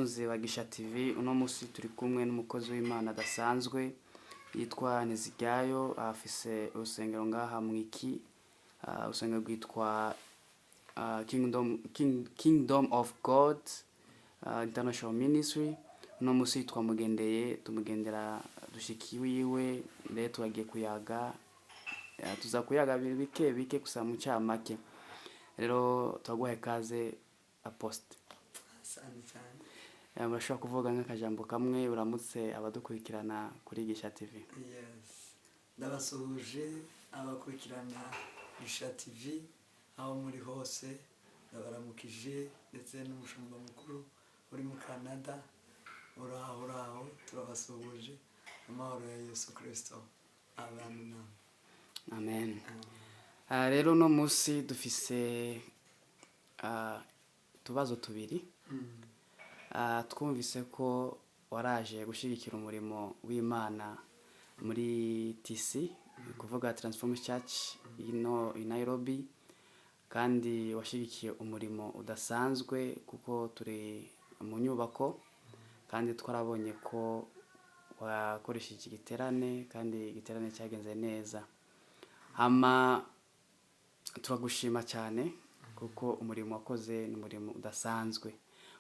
Abakunzi ba Gisha TV, uno munsi turi kumwe n'umukozi w'Imana adasanzwe yitwa Nteziryayo. Afise urusengero ngaha mwiki, urusengero rwitwa Kingdom of God International Ministry. Uno munsi twamugendeye, tumugendera dushika iwiwe, mbere turagiye kuyaga, tuza kuyaga bike bike gusa mu ncamake. Rero turaguhaye ikaze, Apostle. Asante cyane. Urashobora kuvuga nk'akajambo kamwe uramutse abadukurikirana kuri Gisha TV? Yes, ndabasuhuje abakurikirana Gisha TV aho muri hose, ndabaramukije, ndetse n'umushumba mukuru uri mu Canada. Uraho, uraho, turabasuhuje. Amahoro ya Yesu Kirisito abantu namwe. Amen. Rero uno munsi dufise utubazo tubiri. Twumvise ko waraje gushyigikira umurimo w'Imana muri TC, ni kuvuga Transform Church ino i Nairobi, kandi washyigikiye umurimo udasanzwe kuko turi mu nyubako, kandi twarabonye ko wakoresheje igiterane kandi igiterane cyagenze neza. Hama turagushima cyane kuko umurimo wakoze ni umurimo udasanzwe.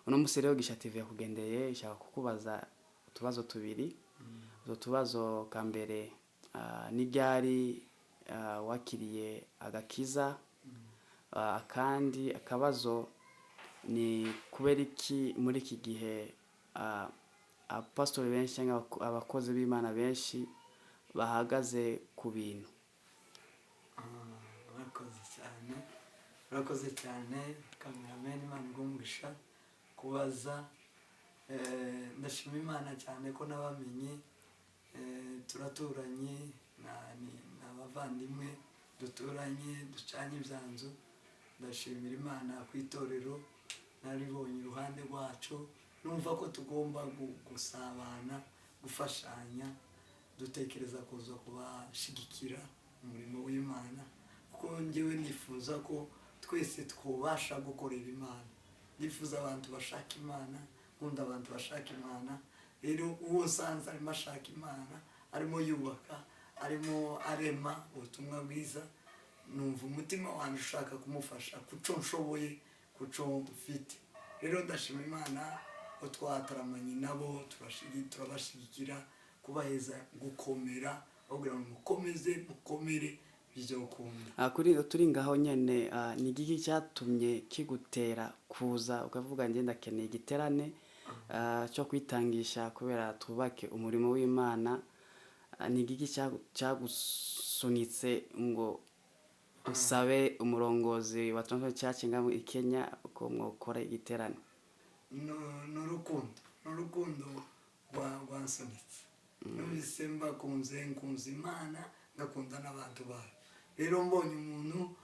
Uno munsi rero Gisha TV yakugendeye ishaka kukubaza utubazo tubiri. Utwo tubazo ka mbere, ni ryari wakiriye agakiza? Akandi akabazo ni kubera iki muri iki gihe abapasitori benshi cyangwa abakozi b'Imana benshi bahagaze ku bintu? Murakoze cyane, murakoze cyane, cameraman. Imana iguhe umugisha kubaza. Ndashima Imana cyane ko nabamenye. Turaturanye, ni abavandimwe duturanye, ducanye ibyanzu. Ndashimira Imana ku itorero naribonye iruhande rwacu, numva ko tugomba gusabana, gufashanya, dutekereza kuza kubashigikira umurimo w'Imana, kuko njyewe nifuza ko twese twubasha gukorera Imana. Ndifuza abantu bashaka Imana, nkunda abantu bashaka Imana. Rero uwo nsanze arimo ashaka Imana, arimo yubaka, arimo arema ubutumwa bwiza, numva umutima wanjye ushaka kumufasha kuco nshoboye, kuco mfite. Rero ndashima Imana ko twataramanye nabo, turabashyigikira, kubaheza gukomera, babwira ngo mukomeze, mukomere, bizokunda. Kuri turi ngaho nyene, ni igiki cyatumye kigutera kuza ukavuga nge ndakeneye igiterane cyo kwitangisha kubera twubake umurimo w'Imana? Ni igiki cyagusunitse ngo usabe umurongozi wa Transform Church ngaho i Kenya ko mwokora igiterane? Ni urukundo, ni urukundo rwansunitse. Numvise mbakunze, nkunze Imana, ngakunda n'abantu bayo. Rero mbonye umuntu,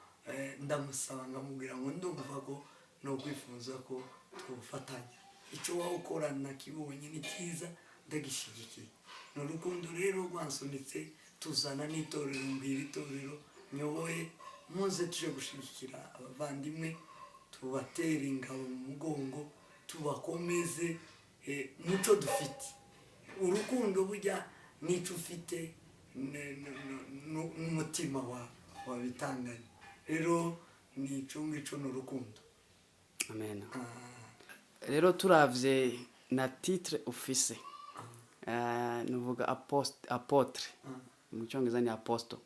ndamusaba, ngamubwira ngo ndumva ko ni ukwifuza ko twufatanya. Icyo waba ukora nakibonye ni cyiza, ndagishyigikiye. Ni urukundo rero rwansunitse, tuzana n'itorero, mbwira itorero nyoboye: muze tuje gushyigikira abavandimwe, tubatere ingabo mu mugongo, tubakomeze muco dufite. Urukundo burya n'icyo ufite n'umutima wabitanganye. Rero ni icyo ngicyo, ni urukundo. Amen. Ah. Rero turavye na titre ufise, nuvuga apôtre, mu cyongereza ni apostle,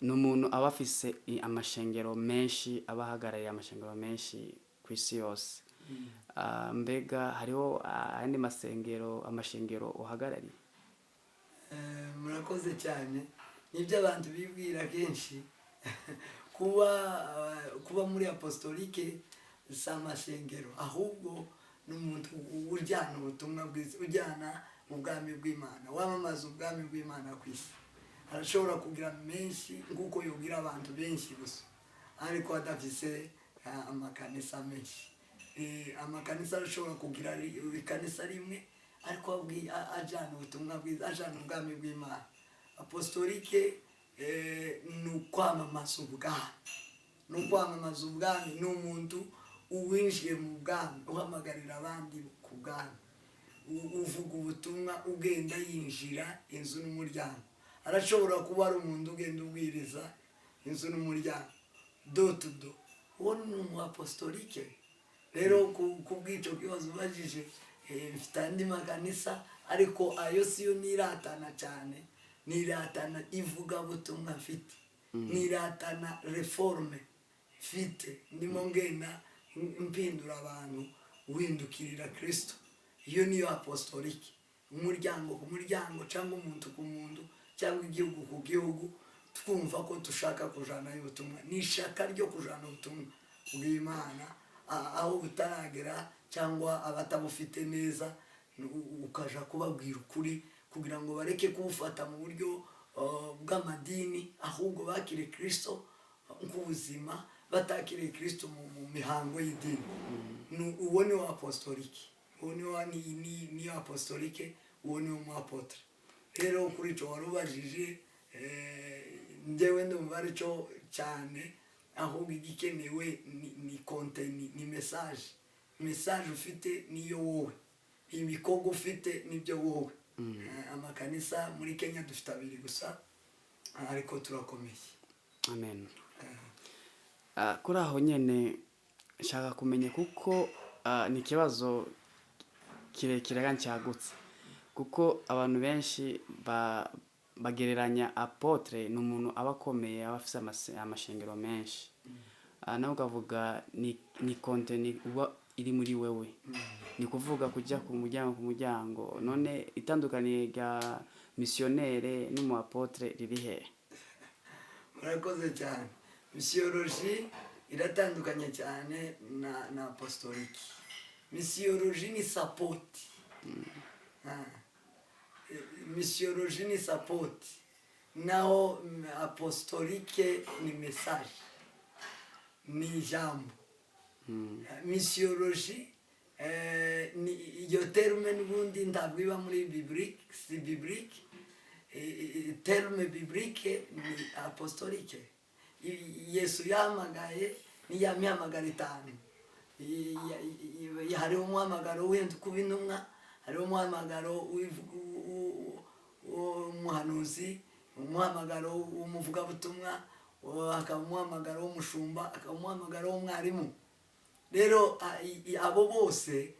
ni umuntu aba afise amashengero menshi, aba ahagarariye amashengero menshi ku isi yose. Mbega hariho ayandi masengero, amashengero uhagarariye? Murakoze cyane. Nibyo abantu bibwira kenshi, kuba muri apostolique si amashengero, ahubwo ni umuntu ujyana ubutumwa bwiza, ujyana ubwami bw'Imana, wamamaza ubwami bw'Imana ku isi. Arashobora kugira menshi nk'uko yogira abantu benshi gusa, ariko adafise amakanisa menshi. Amakanisa, arashobora kugira ikanisa rimwe, ariko ajyana ubutumwa bwiza, ajyana ubwami bw'Imana. Apostolique ni ukwamamaza ubwami, ni ukwamamaza ubwami, ni umuntu uwinjiye mu bwami uhamagarira abandi. ku bwami. Uvuga ubutumwa ugenda yinjira inzu n'umuryango, arashobora kuba ari umuntu ugenda ubwiriza inzu n'umuryango, door to door, uwo ni umu apostolique. Rero ku bw'icyo kibazo ubajije, mfite andi makanisa, ariko ayo siyo niratana cyane. Niratana ivugabutumwa mfite, niratana réforme mfite, ndimo ngenda mpindura abantu uhindukirira Kirisito. Iyo niyo apostolique, umuryango ku muryango, cyangwa umuntu ku muntu, cyangwa igihugu ku gihugu, twumva ko dushaka kujanayo ubutumwa. Ni ishaka ryo kujana ubutumwa bw'Imana aho butaragera, cyangwa abatabufite neza, ukaja kubabwira ukuri kugira ngo bareke kuwufata mu buryo bw'amadini, ahubwo bakire Kirisito nk'ubuzima, batakiriye Kirisito mu mihango y'idini. Uwo ni wo apostolique, uwo ni wo niyo apostolique, uwo ni wo mu apôtre. Rero kuri icyo wari ubajije, njyewe ndumva aricyo cyane. Ahubwo igikenewe ni contenu, ni message ufite niyo wowe, ibikorwa ufite nibyo wowe. Amakanisa muri Kenya dufite abiri gusa, ariko turakomeye. Amen. Kuri aho nyene nshaka kumenya, kuko ni ikibazo kirekire kandi cyagutse, kuko abantu benshi bagereranya apôtre ni umuntu aba akomeye, aba afise amashengero menshi. Nawe ukavuga ni contenu uba iri muri wewe, ni kuvuga kujya ku muryango ku muryango. None itandukaniye rya missionnaire n'umu apôtre riri hehe? Murakoze cyane. Missiologie iratandukanye cyane na apostolique. Missiologie ni support. Missiologie ni support, naho apostolique ni message, ni ijambo. Missiologie ni iyo terme n'ubundi ntabwo iba muri biblique, si biblique. Terme biblique ni apostolique. Yesu yahamagaye ni ya mihamagaro itanu. Hariho umuhamagaro wenda kuba intumwa, hariho umuhamagaro w'umuhanuzi, umuhamagaro w'umuvugabutumwa, hakaba umuhamagaro w'umushumba, hakaba umuhamagaro w'umwarimu. Rero abo bose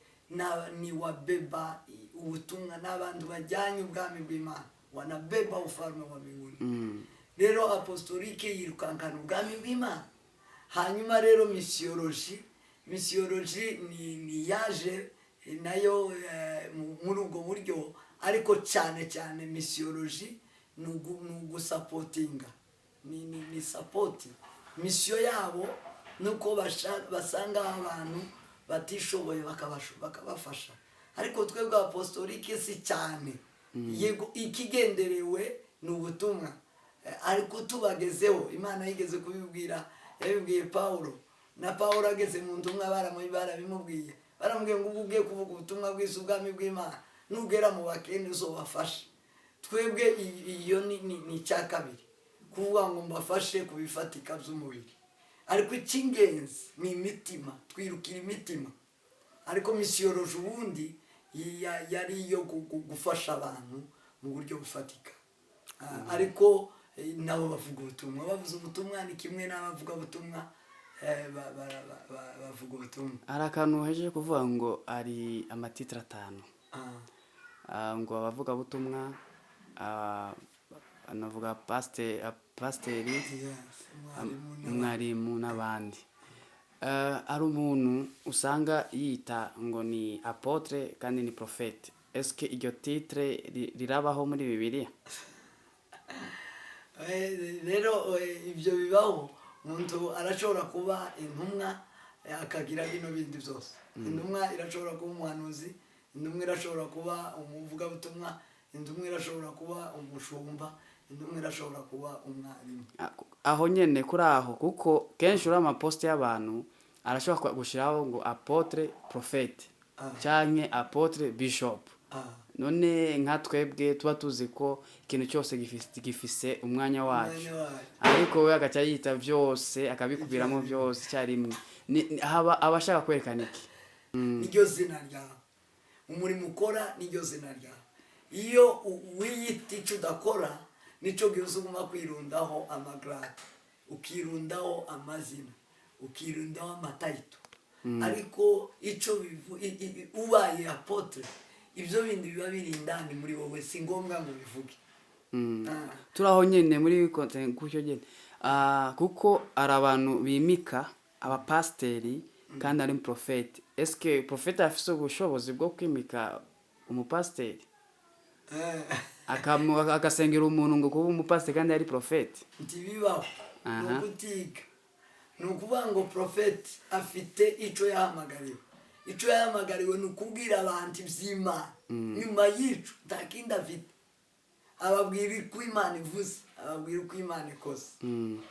ni wabeba ubutumwa, n'abantu bajyanye ubwami bw'Imana, wanabeba ufalme wa mbinguni. Rero apostolique yirukankana ubwami bw'Imana. Hanyuma rero missiologie ni yaje nayo muri ubwo buryo, ariko cyane cyane missiologie ni ugusupportinga, ni support. Mission yabo nuko basanga abantu batishoboye bakabafasha. Ariko twebwe apostolique si cyane. Yego, ikigenderewe ni ubutumwa, ariko tubagezeho. Imana yigeze kubibwira, yabibwiye Pawulo, na Pawulo ageze mu ntumwa barabimubwiye, baramubwiye ngo ubwo ugiye kuvuga ubutumwa bwiza, ubwami bw'Imana, nugera mu bakene uzobafashe. Twebwe iyo ni icya kabiri, kuvuga ngo mbafashe ku bifatika by'umubiri, ariko icy'ingenzi ni imitima, twirukira imitima. Ariko missiologie ubundi yari iyo gufasha abantu mu buryo bufatika. Ariko nabo bavuga ubutumwa, bavuze ubutumwa ni kimwe n'abavuga ubutumwa, bavuga ubutumwa. Hari akantu uhejeje kuvuga ngo ari ama titre atanu. Ngo abavugabutumwa, anavuga pasiteri, Yes, umwarimu n'abandi. Umwarimu n'abandi. Hari umuntu usanga yita ngo ni apôtre kandi ni prophète. Eske iryo titre rirabaho muri Bibiliya? Rero ibyo bibaho. Umuntu arashobora kuba intumwa, akagira bino bindi byose. Intumwa irashobora kuba umuhanuzi, intumwa irashobora kuba umuvugabutumwa, intumwa irashobora kuba umushumba, intumwa irashobora kuba umwarimu. Aho nyene kuri aho, kuko kenshi uri ama posts y'abantu arashobora gushyiraho ngo apôtre prophète canke apôtre bishop. None nka twebwe tuba tuzi ko ikintu cyose gifise umwanya wacu, Umwanya wacu. ariko we agaca yita byose, akabikubiramo byose icyarimwe. Haba abashaka kwerekana iki? Niryo zina ryawe. Umurimo ukora niryo zina ryawe. Iyo wiyita icyo udakora, nicyo gihe uzuguma kwirundaho amagrade, ukirundaho amazina, ukirundaho amatitle. Ariko icyo ubaye apôtre, ibyo bindi biba biri indani muri wowe, si ngombwa ngo ubivuge. Turi aho nyine muri content gutyo nyine. Kuko hari abantu bimika abapasiteri kandi ari profete. Eske profete afise ubushobozi bwo kwimika umupasiteri, agasengera umuntu ngo kuba umupasiteri kandi ari profete? Ntibibaho, ni ukutiga. Ni ukuvuga ngo profeti afite icyo yahamagariwe. Icyo yahamagariwe ni ukubwira abantu iby'Imana. Nyuma y'ico nta kindi afite. Ababwira uko Imana ivuze, ababwira uko Imana ikoze.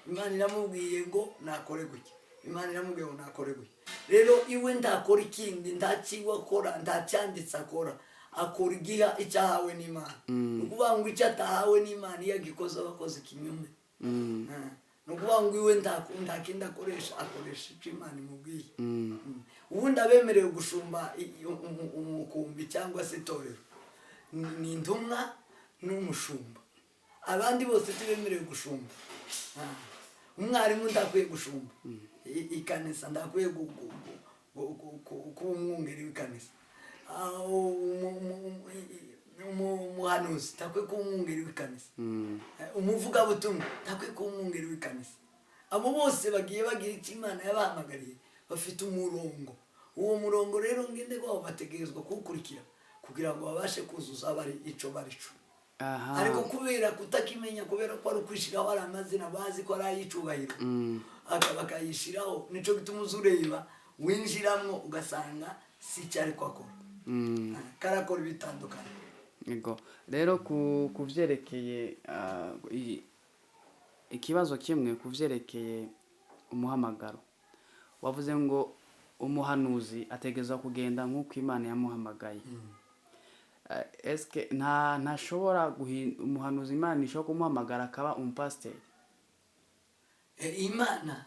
Imana iramubwiye ngo nakore gutya, Imana iramubwiye ngo nakore gutya. Rero iwe ntakora ikindi, nta kiwe akora, nta cyanditse akora. Akora igiha icyo ahawe n'Imana. Ni ukuvuga ngo icyo atahawe n'Imana, iyo agikoze aba akoze ikinyume. Ni ukuvuga ngo iwe nta kindi akoresha, akoresha icyo Imana imubwiye. Ubundi abemerewe gushumba umukumbi cyangwa se itorero ni intumwa n'umushumba. Abandi bose tubemerewe gushumba. Umwarimu ndakwiye gushumba ikanisa, ndakwiye kuba umwungeri w'ikanisa. Umuhanuzi ndakwiye kuba umwungeri w'ikanisa. Umuvugabutumwa ndakwiye kuba umwungeri w'ikanisa. Abo bose bagiye bagira icyo Imana yabahamagariye, bafite umurongo. Uwo murongo rero ngenderwaho, bategerezwa kuwukurikira kugira ngo babashe kuzuza bari icyo bari cyo. Ariko kubera kutakimenya, kubera ko ari ukwishyiraho, ari amazina bazi ko ari ay'icubahiro, bakayishyiraho, nicyo gituma uza ureba winjiramo ugasanga si icyo ariko akora. Karakora ibitandukanye. Yego. Rero ku vyerekeye ikibazo kimwe ku vyerekeye umuhamagaro, wavuze ngo umuhanuzi ategerezwa kugenda nk'uko Imana yamuhamagaye. Eske ntashobora umuhanuzi Imana ishobora kumuhamagara akaba umupasiteri? Imana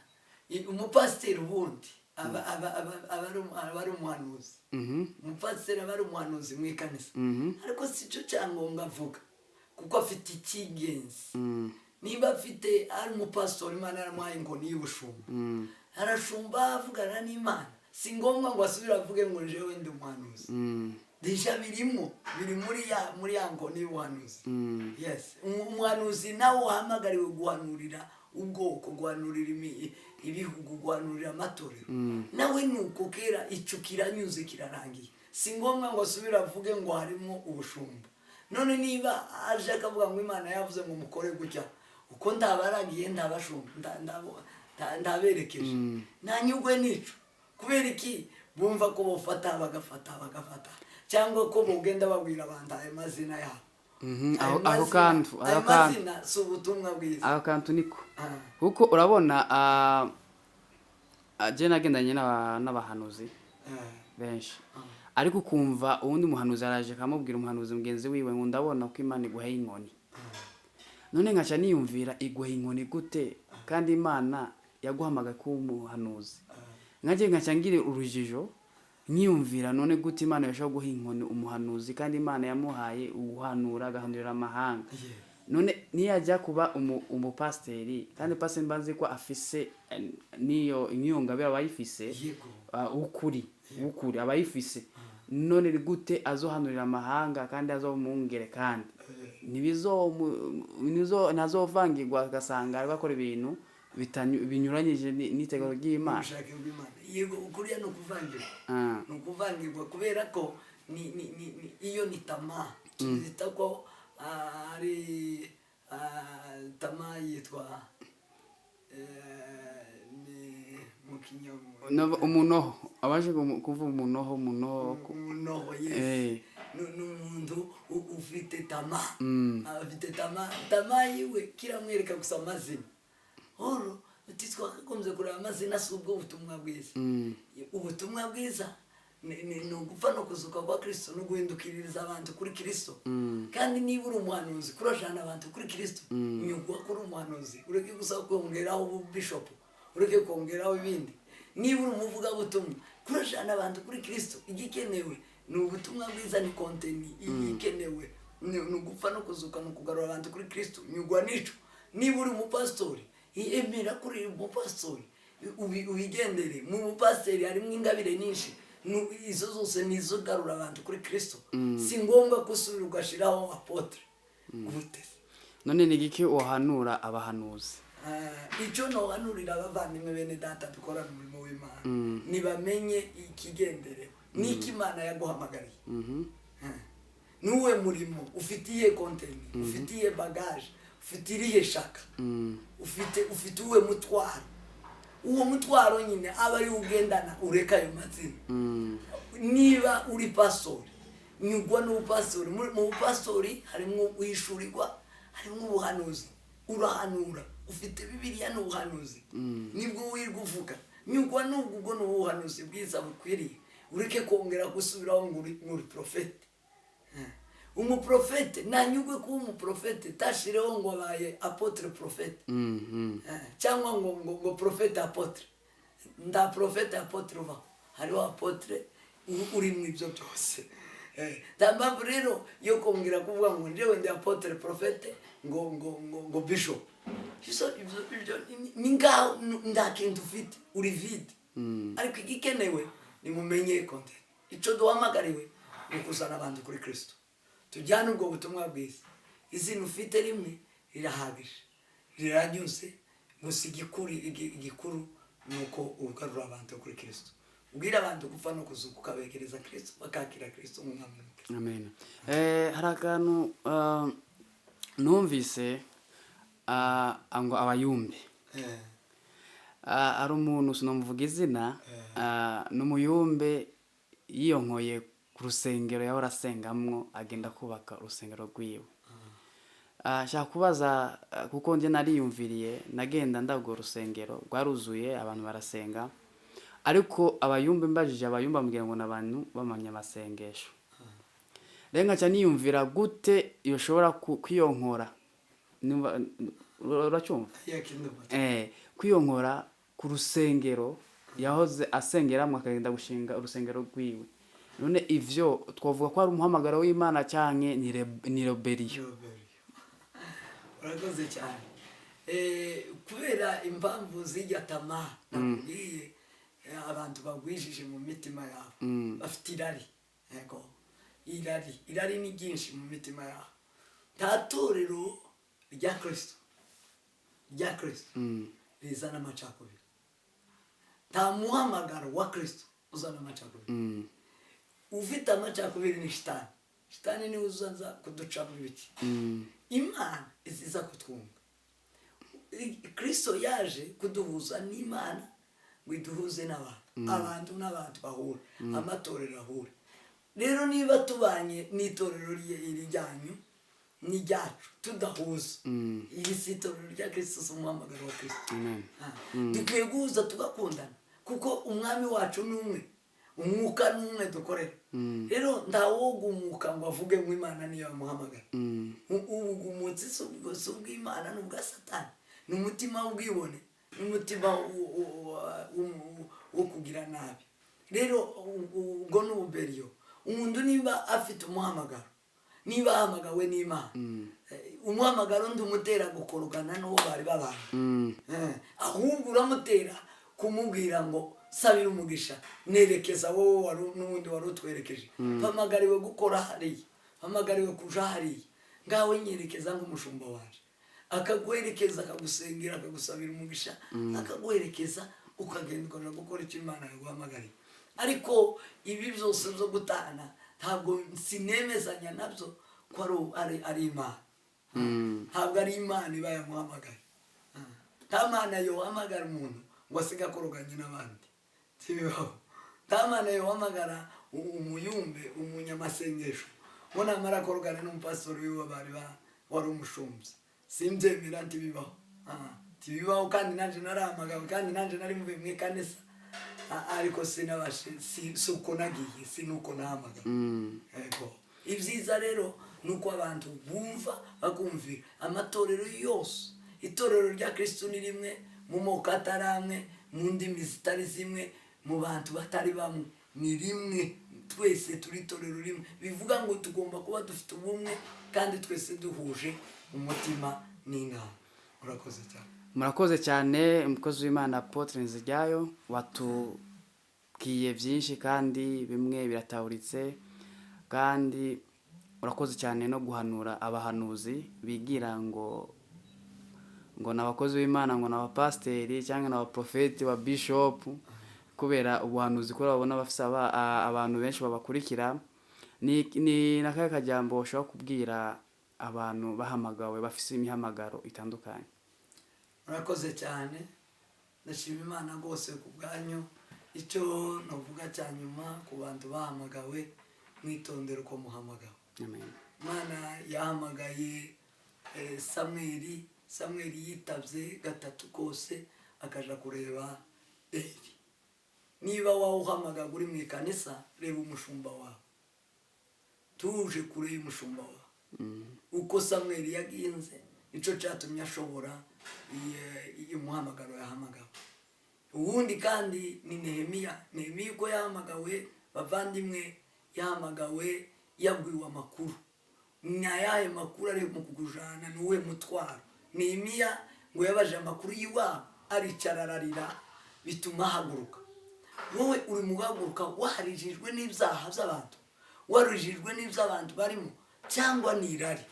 umupasiteri ubundi aba ari umuhanuzi. Umupasiteri aba ari umuhanuzi mu ikanisa. Ariko si cyo cyangombwa avuga, kuko afite icy'ingenzi. Niba afite, ari umupasitori, Imana yaramuhaye inkoni y'ubushumba, arashumba, avugana n'Imana. Si ngombwa ngo asubire avuge ngo jewe ndi umuhanuzi. Déjà birimo, biri muri ya nkoni y'ubuhanuzi. Yes, umuhanuzi nawe uhamagariwe guhanurira ubwoko, guhanurira ibihugu, guhanurira amatorero, nawe ni uko. Kera icyo kiranyuze, kirarangiye. Si ngombwa ngo asubire avuge ngo harimo ubushumba. None niba aje akavuga ngo Imana yavuze ngo mukore gutya, uko ndabaragiye, ndabashumba, ndaberekeje, nanyugwe n'ico. Kubera iki bumva ko bofata bagafata cyangwa ko bogenda babwira abantu ayo mazina yabo? Ayo Aho kantu ayo aho kantu mazina si ubutumwa bwiza. Aho kantu niko. Kuko urabona, je nagendanye n'abahanuzi benshi, ariko ukumva uwundi muhanuzi araje akamubwira umuhanuzi mugenzi wiwe ngo ndabona ko Imana iguhaye inkoni. None nkaca niyumvira, iguha inkoni gute kandi Imana yaguhamagaye kuba umuhanuzi? Nkaje nkaca ngira urujijo, nkiyumvira, none gute Imana yashobora guha inkoni umuhanuzi kandi Imana yamuhaye uguhanura, agahanurira amahanga? None niyajya kuba umupasiteri, kandi pasiteri mba nzi ko afise niyo niyo ngabire aba ayifise. Ukuri aba ayifise. None ni gute azohanurira amahanga kandi azomungere, kandi ntazovangirwa, agasanga ariko akora ibintu binyuranyije n'itegeko ry'Imana? Ubushake bw'Imana. Yego, ukuriya ni ukuvangirwa. Ni ukuvangirwa kubera ko ni iyo ni tamaa tuzita ko ari tamaa yitwa ni mu Kinyarwanda. Umunoho, abaje kuvuga umunoho. Umunoho, yes. Ni umuntu ufite tamaa. Afite tamaa, tamaa yiwe kiramwereka gusa amazina oro uti twakagombye kureba amazina, si ubwo butumwa bwiza. Ubutumwa bwiza ni ugupfa no kuzuka kwa Kirisito, no guhindukiririza abantu kuri Kirisito. Kandi niba uri umuhanuzi, kurajana abantu kuri Kirisito, nyugwa kuri umuhanuzi, ureke gusa kongeraho ububishopu, ureke kongeraho ibindi. Niba uri umuvugabutumwa, kurajana abantu kuri Kirisito. Igikenewe Ni ubutumwa bwiza, ni contenu ikenewe, ni ugupfa no kuzuka, ni ukugarura abantu kuri Kristo. Nyugwa nico. Niba uri umupasitori, emera ko uri umupasitori, ubigendere. Mu bupasiteri harimo ingabire nyinshi. Izo zose ni izo garura abantu kuri Kristo. Si ngombwa ko usubira ugashyiraho apôtre gute. None ni igiki uhanura abahanuzi? Icyo nohanurira abavandimwe, bene data dukorana umurimo w'Imana, nibamenye ikigenderewe n'icyo Imana yaguhamagariye. Nuwe murimo ufite, iyihe contenu ufite, iyihe bagage ufite, irihe shaka ufite, uwe mutwaro. Uwo mutwaro nyine aba ari ugendana, ureka ayo mazina. Niba uri pastori, nyugwa n'ubupasitori. Mu bupasitori harimo uhishurirwa, harimo ubuhanuzi, urahanura, ufite Bibiliya n'ubuhanuzi, nibwo wirwa uvuga. Nyugwa n'ubwo, ubwo ni ubuhanuzi bwiza bukwiriye. Ureke kongera gusubiraho ngo uri porofete. Umuprofete nanyugwe kuba umuprofete, tashireho ngo abaye apôtre prophète, cyangwa ngo prophète apôtre. Nda prophète apôtre ubaho, hariho apôtre uri mu ibyo byose. Nta mpamvu rero yo kongera kuvuga ngo njyewe ndi apôtre prophète, ngo bishop. Ibyo ni ngaho nta kintu ufite, uri vide. Ariko igikenewe ni mumenye contenu. Icyo duhamagariwe ni ukuzana abantu kuri Kristo, tujyane ubwo butumwa bwiza. Izina ufite rimwe rirahagije, riranyuze. Gusa igikuru ni uko ugarura abantu kuri Kristo, ubwira abantu gupfa no kuzuka, ukabegereza Kristo, bakakira Kristo nk'umwami n'Umukiza. Amen. Hari akantu numvise, ngo abayumbe. Hari umuntu, sinamuvuga izina, ni umuyumbe yiyonkoye ku rusengero yahora asengamwo, agenda kubaka urusengero rwiwe. Nshaka kubaza, kuko njye nariyumviriye, nagenda ndabwo urusengero rwaruzuye, abantu barasenga, ariko abayumbe, mbajije abayumbe, ambwira ngo ni abantu b'amanyamasengesho. Rero nkaca niyumvira gute yoshobora kwiyonkora. Uracyumva? Kwiyonkora ku rusengero yahoze asengeramo, akagenda gushinga urusengero rwiwe. None ivyo twavuga ko ari umuhamagaro w'Imana canke ni rébellion? Urakoze cyane. Kubera impamvu zijya tama nakubwiye, abantu bagwijije mu mitima yabo, bafite irari. Yego, irari ni ryinshi mu mitima yabo. Nta torero rya Kristo rizana amacakubiri. Nta muhamagaro wa Kristo uzana amacakubiri. Ufite amacakubiri ni shitani. Shitani niwe uzaza kuducamo ibiki. Imana iziza kutwunga. Kristo yaje kuduhuza n'Imana, ngo iduhuze n'abantu, abantu n'abantu bahure, amatorero ahure. Rero niba tubanye n'itorero iri ryanyu n'iryacu tudahuza, iri si itorero rya Kristo, si umuhamagaro wa Kristo. Amen. Dukwiye guhuza, tugakundana, kuko umwami wacu ni umwe, umwuka ni umwe dukorera. Rero ntawogumuka ngo avuge ngo Imana niyo yamuhamagara. Ubugumutsi si ubw'Imana, ni ubwa Satani, ni umutima w'ubwibone, ni umutima wo kugira nabi. Rero ubwo ni ububeriyo. Umuntu niba afite umuhamagaro, niba ahamagawe n'Imana, umuhamagaro ndumutera gukorogana n'uwo bari babanye. Ahubwo uramutera kumubwira ngo sabira umugisha, nerekeza wowe wari n'ubundi wari utwerekeje, mpamagariwe gukora hariya, mpamagariwe kuja hariya, ngawe nyerekeza nk'umushumba waje, akaguherekeza, akagusengera, akagusabira umugisha, akaguherekeza, ukagenda ukaja gukora icyo Imana yaguhamagariye. Ariko ibi byose byo gutana, ntabwo sinemezanya nabyo ko ari Imana. Ntabwo ari Imana iba yamuhamagaye. Nta Mana yohamagara umuntu ngo asige akoroganye n'abandi, ntibibaho. Nta Mana yohamagara umuyumbe, umunyamasengesho, ngo namara akorogana n'umupasitori wiwe bari wari umushumbyi. Simbyemera, ntibibaho. Ntibibaho. Kandi nanjye narahamagawe, kandi nanjye nari muvuye mu ikanisa, ariko sinabashe, si uko nagiye, si nuko nahamagawe. Yego. Ibyiza rero ni uko abantu bumva, bakumvira amatorero yose. Itorero rya Kristo ni rimwe, mu moko atari amwe, mu ndimi zitari zimwe, mu bantu batari bamwe, ni rimwe. Twese turi itorero rimwe, bivuga ngo tugomba kuba dufite ubumwe kandi twese duhuje umutima n'inama. Urakoze cyane. Murakoze cyane, umukozi w'Imana Apôtre Nteziryayo. Watubwiye byinshi kandi bimwe biratahuritse, kandi urakoze cyane no guhanura abahanuzi bigira ngo ni abakozi b'Imana, ngo ni abapasiteri cyangwa ni abaprofeti ba bishopu, kubera ubuhanuzi, kubera babona bafise abantu benshi babakurikira. Ni nakahe kajambo ushobora kubwira abantu bahamagawe, bafise imihamagaro itandukanye? Murakoze cyane, ndashima Imana rwose ku bwanyu. Icyo navuga cya nyuma ku bantu bahamagawe: mwitondere uko muhamagawe. Amen. Imana yahamagaye Samweli. Samweli yitabye gatatu kose, akaja kureba Eli. Niba wowe uhamagaga uri mu ikanisa, reba umushumba wawe, tuje kure y'umushumba wawe. Uko Samweli yaginze, nicyo cyatumye ashobora iyi muhamagaro yahamagawe. Ubundi kandi ni Nehemiya. Nehemiya uko yahamagawe, bavandimwe, yahamagawe yabwiwe amakuru. Ni ayahe makuru ari mu kukujana? Ni uwuhe mutwaro? Nehemiya ngo yabaje amakuru y'iwabo, aricara ararira, bituma ahaguruka. Wowe uri mu guhaguruka warijijwe n'ibyaha by'abantu, warijijwe n'iby'abantu barimo, cyangwa ni irari?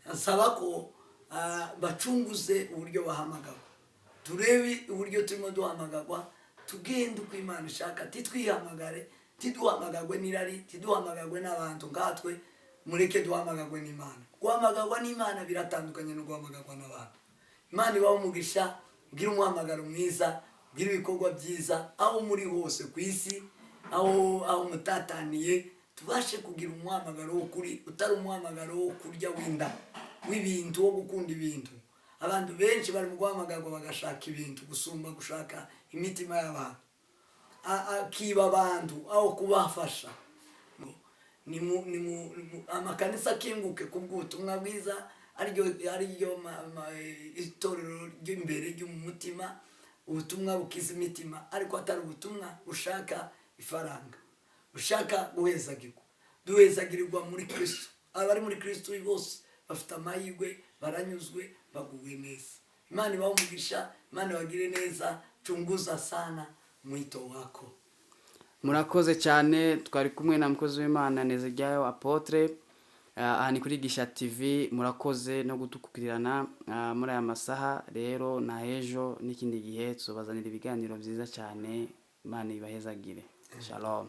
Nsaba ko bacunguze uburyo bahamagagwa, turebe uburyo turimo duhamagagwa, tugende uko Imana ishaka, titwihamagare, tiduhamagagwe n'irari, tiduhamagagwe n'abantu nkatwe. Mureke duhamagagwe n'Imana. Guhamagagwa n'Imana biratandukanye no guhamagagwa n'abantu. Imana ibahe umugisha, bwire umuhamagaro mwiza, bwire ibikorwa byiza aho muri hose ku isi, aho mutataniye, tubashe kugira umuhamagaro w'ukuri, utari umuhamagaro wo kurya w'inda, w'ibintu, wo gukunda ibintu. Abantu benshi bari mu guhamagarwa bagashaka ibintu gusumba gushaka imitima y'abantu. Akiba abantu aho kubafasha. Ni mu amakanisa akinguke ku bw'ubutumwa bwiza, ariryo itorero ry'imbere ryo mu mutima, ubutumwa bukiza imitima, ariko atari ubutumwa bushaka ifaranga, bushaka guhezagirwa. Duhezagirirwa muri Kristo. Abari muri Kristo bose bafite amahirwe, baranyuzwe, baguwe neza. Imana ibahe umugisha, Imana ibagire neza. Chunguza sana mwito wako. Murakoze cyane. Twari kumwe na mukozi w'Imana Nteziryayo Apôtre. Aha ni kuri Gisha TV. Murakoze no gutukurirana muri aya masaha. Rero na hejo n'ikindi gihe tuzobazanira ibiganiro byiza cyane. Imana ibahezagire. Shalom.